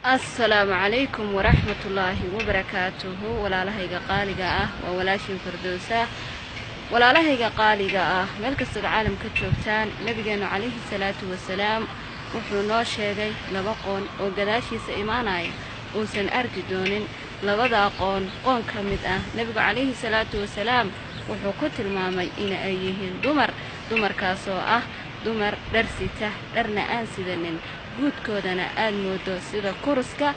Asalaamu calaykum waraxmatullaahi wabarakaatuhu. Walaalahayga qaaliga ah, waa walaashin Fardowsa. Walaalahayga qaaliga ah, meel kastood caalamka joogtaan, nabigeenu calayhi salaatu wasalaam wuxuu noo sheegay laba qoon oo gadaashiisa imaanaya uusan arki doonin. Labada qoon, qoon ka mid ah nebigu calayhi salaatu wasalaam wuxuu ku tilmaamay in ay yihiin dumar, dumarkaasoo ah dumar dhar sita, dharna aan sidanin, guudkoodana aad moodo sida kuruska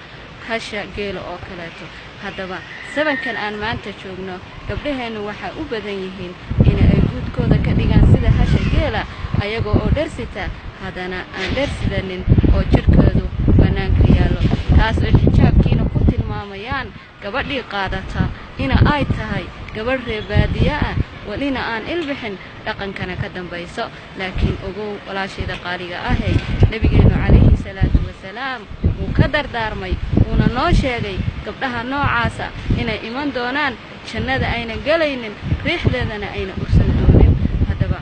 hasha geela oo kaleeto. Haddaba sabankan aan maanta joogno, gabdhaheennu waxaa u badan yihiin in ay guudkooda ka dhigaan sida hasha geela, ayagoo oo dhar sita haddana aan dhar sidanin oo jidhkoodu bannaanka yaallo, taas oo xijaabkiina ku tilmaamayaan gabadhii qaadata ina ay tahay gabadh reebaadiye ah, welina aan ilbixin, dhaqankana ka dambayso. Laakiin ogow, walaashayda qaaliga ahey, nebigeennu calayhi salaatu wasalaam wuu ka dardaarmay, wuuna noo sheegay gabdhaha noocaasa inay iman doonaan, jannada ayna gelaynin, riixdeedana ayna ursan doonin. Haddaba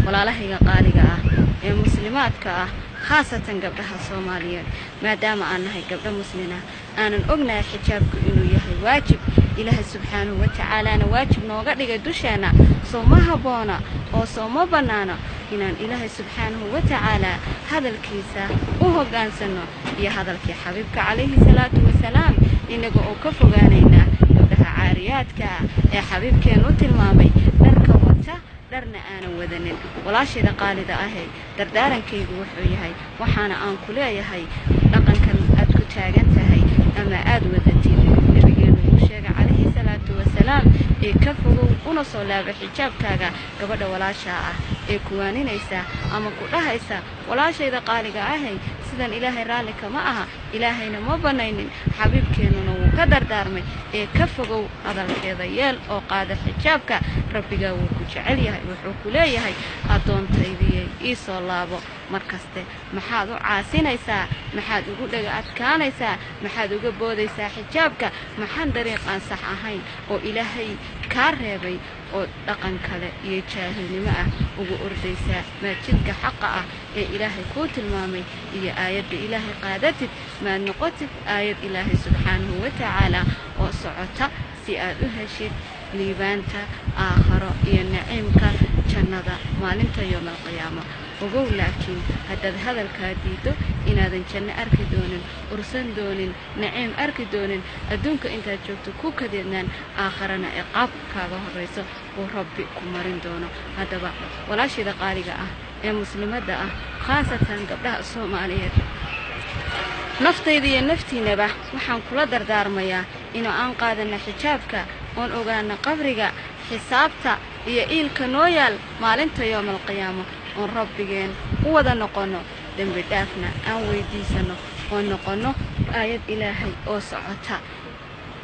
walaalahayga qaaliga ah ee muslimaadka ah, khaasatan gabdhaha Soomaaliyeed, maadaama aan nahay gabdho muslina, aanan ognahay xijaabku inuu yahay waajib, Ilaahay subxaanahu wa tacaalaana waajib nooga dhigay dusheenna, soo ma habboona oo soo ma bannaano inaan Ilaahay subxaanahu wa tacaalaa hadalkiisa u hoggaansanno iyo hadalkii xabiibka calayhi salaatu wasalaam, innaga oo ka fogaanaynaa gabdhaha caariyaadka ah ee xabiibkeennu tilmaamay, dharka wata dharna aanan wadanin? Walaashayda qaalida ahay, dardaarankaygu wuxuu yahay, waxaana aan ku leeyahay, dhaqankan aad ku taagan tahay ama aad wadatid nabigeenu uu sheegay calayhi salaatu wasalaam ee ka fogow, una soo laaba xijaabkaaga. Gabadha walaashaa ah ee kuwaaninaysa ama ku dhahaysa, "Walaashayda qaaliga ahay, sidan Ilaahay raalli kama aha, Ilaahayna ma bannaynin, xabiibkeennuna wuu ka dardaarmay," ee ka fogow hadalkeeda, yeel oo qaada xijaabka. Rabbigaa wuu ku jecel yahay, wuxuu ku leeyahay, "Addoontaydiyay, ii soo laabo mar kaste. Maxaad u caasinaysaa? Maxaad ugu dhaga adkaanaysaa? Maxaad uga boodaysaa xijaabka? Maxaan dariiq aan sax ahayn oo Ilaahay kaa reebay oo dhaqan kale iyo jaahilnimo ah ugu ordaysaa? Maad jidka xaqa ah ee Ilaahay kuu tilmaamay iyo aayadda Ilaahay qaadatid? Maad noqotid aayad Ilaahay subxaanahu wa tacaala oo socota, si aad u heshid liibaanta aakharo iyo naciimka jannada maalinta yoomalqiyaamo? Ogow laakiin haddaad hadalkaa diiddo inaadan janno arki doonin, ursan doonin, naciim arki doonin, adduunka intaad joogto ku kadeednaan, aakharana ciqaab kaaga horrayso uu Rabbi ku marin doono. Haddaba walaashayda qaaliga ah ee muslimadda ah, khaasatan gabdhaha Soomaaliyeed, naftayda iyo naftiinaba waxaan kula dardaarmayaa inuu aan qaadanno xijaabka, oon ogaano qabriga, xisaabta iyo iilka noo yaal maalinta yoomalqiyaamo, oon Rabbigeen u wada noqonno, dembi dhaafna aan weydiisanno, oon noqonno aayad Ilaahay oo socota.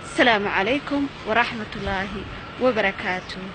Asalaamu calaykum waraxmatullaahi wabarakaatuhu.